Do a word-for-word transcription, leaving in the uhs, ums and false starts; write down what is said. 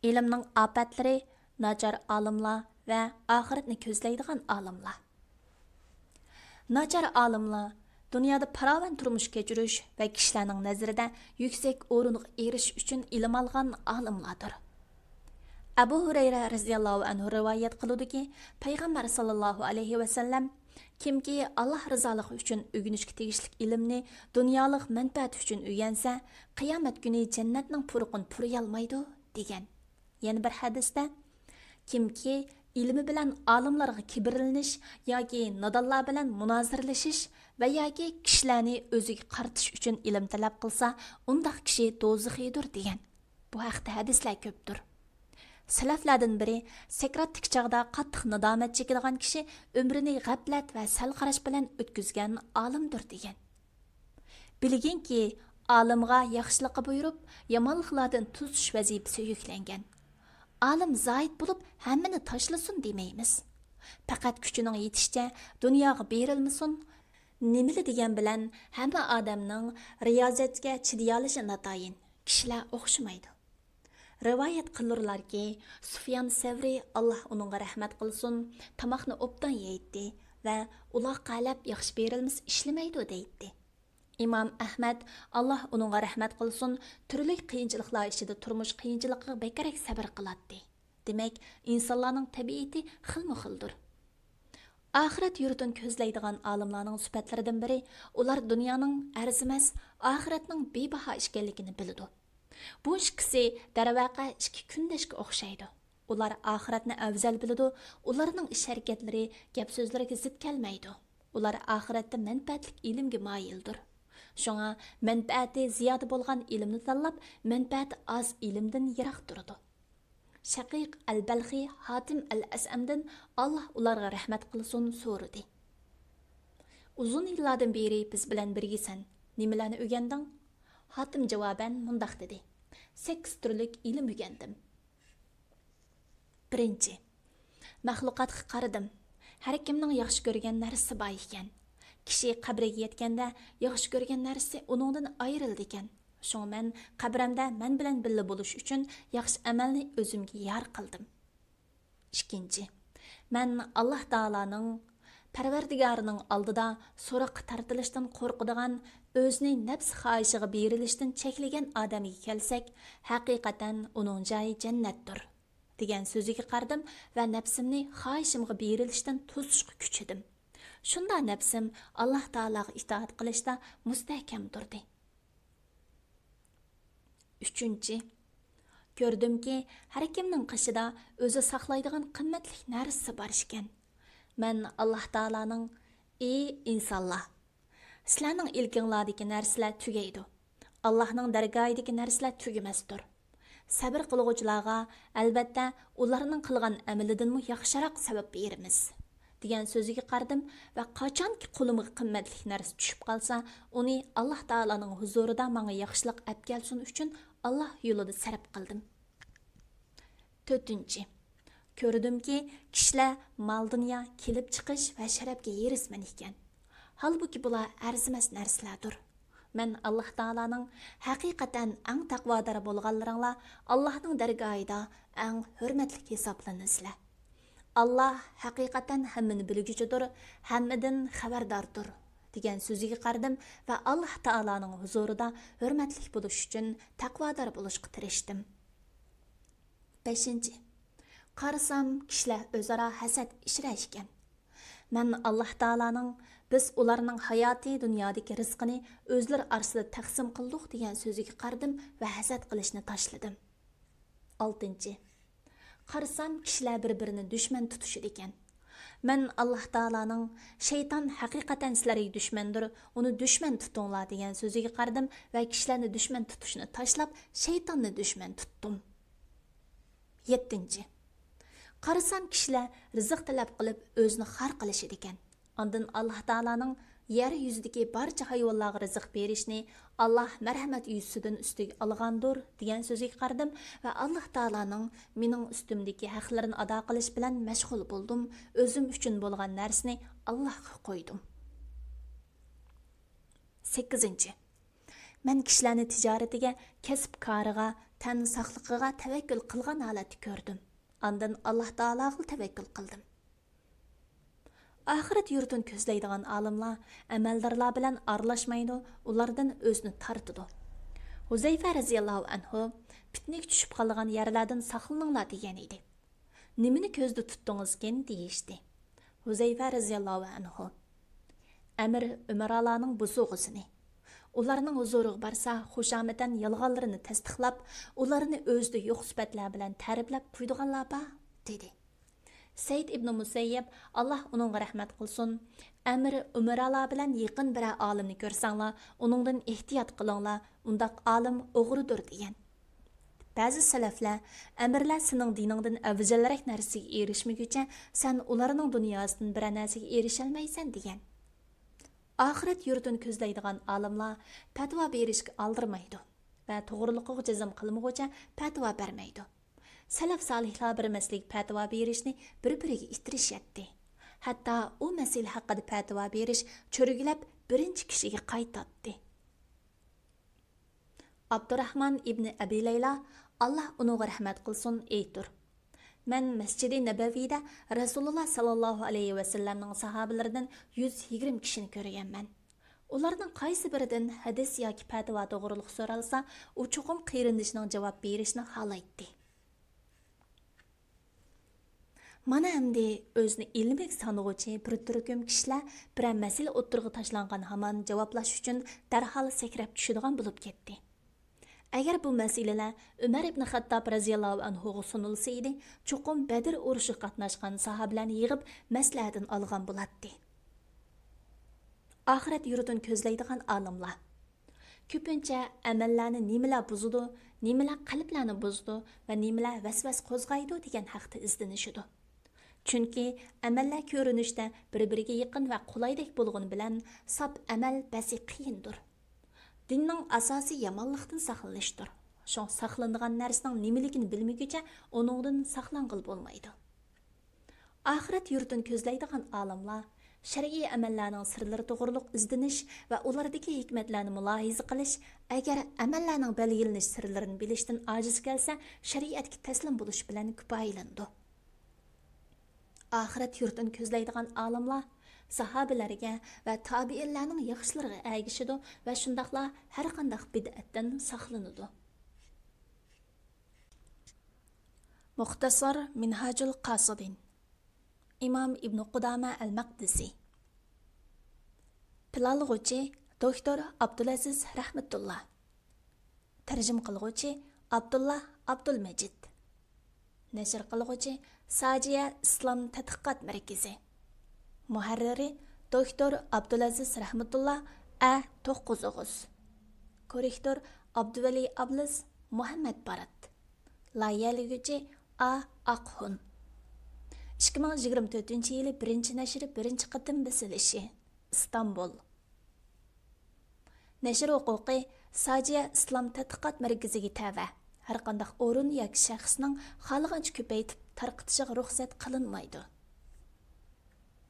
ئىلىمنىڭ ئاپەتلىرى، ناچار ئالىملار ۋە ئاخىرەتنى كۆزلەيدىغان ئالىملار. ناچار ئالىملار دۇنيادا پاراۋان تۇرمۇش كەچۈرۈش ۋە كىشىلەرنىڭ نەزىرىدە يۈكسەك ئورۇنغا ئېرىشىش ئۈچۈن ئىلىم ئالغان ئالىملاردۇر. ئەبۇ ھۇرەيرە رەزىياللاھۇ ئەنھۇ رىۋايەت قىلىدۇكى، پەيغەمبەر ساللاللاھۇ ئەلەيھى ۋەسەللەم، كىمكى ئاللاھ رىزالىقى ئۈچۈن ئۆگىنىشكە تېگىشلىك ئىلىمنى دۇنيالىق مەنپەئەت ئۈچۈن ئۆگەنسە، قىيامەت كۈنى جەننەتنىڭ پۇرىقىنى پۇرىيالمايدۇ، دېگەن. يەنە بىر ھەدىستە، كىمكى ئىلمى بىلەن ئالىملارغا كىبىرلىنىش ياكى نادانلار بىلەن مۇنازىرىلىشىش ۋە ياكى كىشىلەرنى ئۆزىگە قارىتىش ئۈچۈن ئىلىم تەلەپ قىلسا، ئۇنداق كىشى دوزىخىدۇر، دېگەن. بۇ ھەقتە ھەدىسلەر كۆپتۇر. سەلەفلەردىن بىرى، سەكراتتىكى چاغدا قاتتىق نادامەت چېكىدىغان كىشى ئۆمرىنى غەپلەت ۋە سەل قاراش بىلەن ئۆتكۈزگەن ئالىمدۇر، دېگەن. بىلگىنكى، ئالىمغا ياخشىلىققا بۇيرۇپ، يامانلىقلاردىن توسۇش ۋەزىپىسى يۈكلەنگەن. ئالىم زاھىت بولۇپ، ھەممىنى تاشلىسۇن دېمەيمىز. پەقەت كۈچىنىڭ يېتىشىچە دۇنياغا بېرىلمىسۇن. نېمىلا دېگەن بىلەن ھەممە ئادەمنىڭ رىيازەتكە چىدىيالىشى ناتايىن. كىشىلەر ئوخشىمايدۇ. رىۋايەت قىلۇرلاركى، سۇفيان سەۋرى، ئاللاھ ئۇنىڭغا رەھمەت قىلسۇن، تاماقنى ئوبدان يەيتتى ۋە ئۇلاغ قەلەپ ياخشى بېرىلمىسە ئىشلىمەيدۇ دەيتتى. ئىمام ئەھمەد، ئاللاھ ئۇنىڭغا رەھمەت قىلسۇن، تۈرلۈك قىيىنچىلىقلار ئىچىدە تۇرمۇش قىيىنچىلىقىغا بەكرەك سەۋر قىلاتتى. دېمەك، ئىنسانلارنىڭ تەبىئىتى خىلمۇ خىلدۇر. ئاخىرەت يۇرتىنى كۆزلەيدىغان ئالىملارنىڭ سۈپەتلىرىدىن بىرى، ئۇلار دۇنيانىڭ ئەرزىمەس، ئاخىرەتنىڭ بىباھا ئىكەنلىكىنى بىلىدۇ. بۇ ئىككىسى، دەرۋەقە، ئىككى كۈندەشكە ئوخشايدۇ. ئۇلار ئاخىرەتنى ئەۋزەل بىلىدۇ، ئۇلارنىڭ ئىش-ھەرىكەتلىرى، گەپ-سۆزلىرىگە زىت كەلمەيدۇ. ئۇلار ئاخىرەتتە مەنپەئەتلىك ئىلىمگە مايىلدۇر. شۇڭا مەنپەئەتى زىيادە بولغان ئىلىمنى تاللاپ، مەنپەئەتى ئاز ئىلىمدىن يىراق تۇرىدۇ. شەقىق ئەل بەلخى ھاتىم ئەل ئەسئەمدىن، ئاللاھ ئۇلارغا رەھمەت قىلسۇن، سورىدى: ئۇزۇن يىللاردىن بېرى بىز بىلەن بىرگىسەن، نېمىلەرنى ئۆگەندىڭ؟ ھاتىم جاۋابەن مۇنداق دېدى: سەككىز تۈرلۈك ئىلىم ئۆگەندىم. بىرىنچى، مەخلۇقاتقا قارىدىم. ھەركىمنىڭ ياخشى كۆرگەن نەرسىسى بار ئىكەن. كىشى قەبرىگە يەتكەندە، ياخشى كۆرگەن نەرسىسى ئۇنىڭدىن ئايرىلىدىكەن. شۇڭا مەن قەبرەمدە مەن بىلەن بىللە بولۇش ئۈچۈن ياخشى ئەمەلنى ئۆزۈمگە يار قىلدىم. ئىككىنچى، مەن ئاللاھ تائالانىڭ، پەرۋەردىگارىنىڭ ئالدىدا سوراققا تارتىلىشتىن قورقىدىغان، ئۆزىنى نەپس خاھىشىغا بېرىلىشتىن چەكلىگەن ئادەمگە كەلسەك، ھەقىقەتەن ئۇنىڭ جايى جەننەتتۇر، دېگەن سۆزىگە قارىدىم ۋە نەپسىمنى خاھىشىمغا بېرىلىشتىن توسۇشقا كۈچىدىم. شۇندا نەپسىم ئاللاھ تائالاغا ئىتائەت قىلىشتا مۇستەھكەم تۇردى. ئۈچىنچى، كۆردۈمكى، ھەركىمنىڭ قېشىدا ئۆزى ساقلايدىغان قىممەتلىك نەرسىسى بار ئىكەن. مەن ئاللاھ تائالانىڭ، ئى ئىنسانلار! سىلەرنىڭ ئىلكىڭلاردىكى نەرسىلەر تۈگەيدۇ. ئاللاھنىڭ دەرگاھىدىكى نەرسىلەر تۈگىمەستۇر. سەۋر قىلغۇچىلارغا، ئەلۋەتتە، ئۇلارنىڭ قىلغان ئەمىلىدىنمۇ ياخشىراق سەۋەب بېرىمىز، دېگەن سۆزىگە قارىدىم ۋە قاچانكى قولۇمغا قىممەتلىك نەرسە چۈشۈپ قالسا، ئۇنى ئاللاھ تائالانىڭ ھۇزۇرىدا ماڭا ياخشىلىق ئەپكەلسۇن ئۈچۈن ئاللاھ يولىدا سەرپ قىلدىم. تۆتىنچى، كۆردۈمكى، كىشىلەر مال-دۇنيا، كېلىپ چىقىش ۋە شەرەپكە ھېرىسمەن ئىكەن. ھالبۇكى، بۇلار ئەرزىمەس نەرسىلەردۇر. مەن ئاللاھ تائالانىڭ، ھەقىقەتەن ئەڭ تەقۋادار بولغانلىرىڭلار ئاللاھنىڭ دەرگاھىدا ئەڭ ھۆرمەتلىك ھېسابلىنىسىلەر. ئاللاھ ھەقىقەتەن ھەممىنى بىلگۈچىدۇر، ھەممىدىن خەۋەرداردۇر، دېگەن سۆزىگە قارىدىم ۋە ئاللاھ تائالانىڭ ھۇزۇرىدا ھۆرمەتلىك بولۇش ئۈچۈن تەقۋادار بولۇشقا تىرىشتىم. بەشىنچى، قارىسام، كىشىلەر ئۆزئارا ھەسەت ئىچرە ئىكەن. مەن ئاللاھ تائالانىڭ، بىز ئۇلارنىڭ ھاياتىي دۇنيادىكى رىزقىنى ئۆزلىرى ئارىسىدا تەقسىم قىلدۇق، دېگەن سۆزىگە قارىدىم ۋە ھەسەت قىلىشنى تاشلىدىم. ئالتىنچى، قارىسام، كىشىلەر بىر-بىرىنى دۈشمەن تۇتۇشىدىكەن. مەن ئاللاھ تائالانىڭ، شەيتان ھەقىقەتەن سىلەرگە دۈشمەندۇر، ئۇنى دۈشمەن تۇتۇڭلار، دېگەن سۆزىگە قارىدىم ۋە كىشىلەرنى دۈشمەن تۇتۇشنى تاشلاپ، شەيتاننى دۈشمەن تۇتتۇم. يەتتىنچى، قارىسام، كىشىلەر رىزىق تەلەپ قىلىپ ئۆزىنى خار قىلىشىدىكەن. ئاندىن ئاللاھ تائالانىڭ يەر يۈزىدىكى بارچە ھايۋانلارغا رىزىق بېرىشنى ئاللاھ مەرھەمەت يۈزىسىدىن ئۈستىگە ئالغاندۇر، دېگەن سۆزىگە قارىدىم ۋە ئاللاھ تائالانىڭ، مېنىڭ ئۈستۈمدىكى ھەقلىرىنى ئادا قىلىش بىلەن مەشغۇل بولدۇم، ئۆزۈم ئۈچۈن بولغان نەرسىنى ئاللاھقا قويدۇم. سەككىزىنچى، مەن كىشىلەرنى تىجارىتىگە، كەسىپ-كارىغا، تەن ساقلىقىغا تەۋەككۈل قىلغان ھالەتتە كۆردۈم. ئاندىن ئاللاھ تائالاغىلا تەۋەككۈل قىلدىم. ئاخىرەت يۇرتىنى كۆزلەيدىغان ئالىملار ئەمەلدارلار بىلەن ئارىلاشمايدۇ، ئۇلاردىن ئۆزىنى تارتىدۇ. ھۇزەيفە رەزىياللاھۇ ئەنھۇ پىتنىگە چۈشۈپ قالىدىغان يەرلەردىن ساقلىنىڭلار دېگەن ئىدى. نېمىنى كۆزدە تۇتتىڭىزكىن؟ دېيىشتى. ھۇزەيفە رەزىياللاھۇ ئەنھۇ، ئەمىر ئۈمەرالارنىڭ بوسۇغىسىنى. ئۇلارنىڭ ھۇزۇرىغا بارسا، خۇشامىتەن يالغانلىرىنى تەستىقلاپ، ئۇلارنى ئۆزىدە يوق سۈپەتلەر بىلەن تەرىپلەپ قويىدىغانلار بار، دېدى. سەئىد ئىبنى مۇسەييەب، ئاللاھ ئۇنىڭغا رەھمەت قىلسۇن، ئەمىر ئۈمەرالار بىلەن يېقىن بىرەر ئالىمنى كۆرسەڭلار، ئۇنىڭدىن ئېھتىيات قىلىڭلار، ئۇنداق ئالىم ئوغرىدۇر، دېگەن. بەزى سەلەفلەر، ئەمىرلەر سېنىڭ دىنىڭدىن ئەۋزەلرەك نەرسىگە ئېرىشمىگۈچە، سەن ئۇلارنىڭ دۇنياسىدىن بىرەر نەرسىگە ئېرىشەلمەيسەن، دېگەن. ئاخىرەت يۇرتىنى كۆزلەيدىغان ئالىملار پەتىۋا بېرىشكە ئالدىرىمايدۇ ۋە توغرىلىقىغا جەزم قىلمىغۇچە پەتىۋا بەرمەيدۇ. سەلەف سالىھلار بىر مەسىلىگە پەتىۋا بېرىشنى بىر-بىرىگە ئىتتىرىشەتتى. ھەتتا ئۇ مەسىلە ھەققىدە پەتىۋا بېرىش چۆرگىلەپ بىرىنچى كىشىگە قايتاتتى. ئابدۇراھمان ئىبنى ئەبى لەيلا، ئاللاھ ئۇنىڭغا رەھمەت قىلسۇن، ئېيتۇر، مەن مەسچىدى نەبەۋىدە رەسۇلۇللاھ ساللاللاھۇ ئەلەيھى ۋەسەللەمنىڭ ساھابىلىرىدىن يۈز يىگىرمە كىشىنى كۆرگەنمەن. ئۇلارنىڭ قايسى بىرىدىن ھەدىس ياكى پەتىۋا توغرۇلۇق سورالسا، ئۇ چوقۇم قېرىندىشىنىڭ جاۋاب بېرىشىنى خالايتتى. مانا ئەمدى ئۆزىنى ئىلمىي سانىغۇچى بىر تۈركۈم كىشىلەر بىرەر مەسىلە ئوتتۇرىغا تاشلانغان ھامان جاۋابلاش ئۈچۈن دەرھال سەكرەپ چۈشىدىغان بولۇپ كەتتى. ئەگەر بۇ مەسىلىلەر ئۆمەر ئىبن خەتتاب رەزىياللاھۇ ئەنھۇغا سۇنۇلسا ئىدى، چوقۇم بەدر ئۇرۇشىغا قاتناشقان ساھابىلەرنى يىغىپ مەسلىھەتىنى ئالغان بولاتتى. ئاخىرەت يۇرتىنى كۆزلەيدىغان ئالىملار. كۆپىنچە ئەمەللەرنى نېمىلەر بۇزىدۇ، نېمىلەر قەلبلەرنى بۇزىدۇ ۋە نېمىلەر ۋەسۋەسە قوزغايدۇ دېگەن ھەقتە ئىزدىنىشىدۇ. چۈنكى ئەمەللەر كۆرۈنۈشتە بىر-بىرىگە يېقىن ۋە قولايدەك بولغىنى بىلەن، ساپ ئەمەل بەسى قىيىندۇر. دىننىڭ ئاساسى يامانلىقتىن ساقلىنىشتۇر. شۇڭا ساقلىنىدىغان نەرسىنىڭ نېمىلىكىنى بىلمىگۈچە ئۇنىڭدىن ساقلانغىلى بولمايدۇ. ئاخىرەت يۇرتىنى كۆزلەيدىغان ئالىملار شەرئىي ئەمەللەرنىڭ سىرلىرى توغرۇلۇق ئىزدىنىش ۋە ئۇلاردىكى ھېكمەتلەرنى مۇلاھىزە قىلىش، ئەگەر ئەمەللەرنىڭ بەلگىلىنىش سىرلىرىنى بىلىشتىن ئاجىز كەلسە، شەرىئەتكە تەسلىم بولۇش بىلەن كۇپايىلىنىدۇ. ئاخىرەت يۇرتىنى كۆزلەيدىغان ئالىملار ساھابىلەرگە ۋە تابىئىنلارنىڭ ياخشىلىرىغا ئەگىشىدۇ ۋە شۇنداقلا ھەرقانداق بىدئەتتىن ساقلىنىدۇ. مۇختەسەر مىنھاجۇل قاسىدىن. ئىمام ئىبنى قۇدامە ئەل مەقدىسى. پىلانلىغۇچى دوكتور ئابدۇلئەزىز رەھمەتۇللا. تەرجىمە قىلغۇچى ئابدۇللا ئابدۇلمەجىد. نەشر قىلغۇچى ساجىيە ئىسلام تەتقىقات مەركىزى. مۇھەررىرى دوكتور ئابدۇلئەزىز رەھمەتۇللا، ئە توققۇز ئوغۇز. كوررېكتور ئابدۇۋەلى ئابلىز، مۇھەممەد بارات. لايىھەلىگۈچى ئا ئاقخۇن. ئىككى مىڭ يىگىرمە تۆتىنچى يىلى بىرىنچى نەشرى بىرىنچى قېتىم بېسىلىشى. ئىستانبۇل. نەشر ھوقۇقى ساجىيە ئىسلام تەتقىقات مەركىزىگە تەۋە. ھەرقانداق ئورۇن ياكى شەخسنىڭ خالىغانچە كۆپەيتىپ تارقىتىشىغا رۇخسەت قىلىنمايدۇ.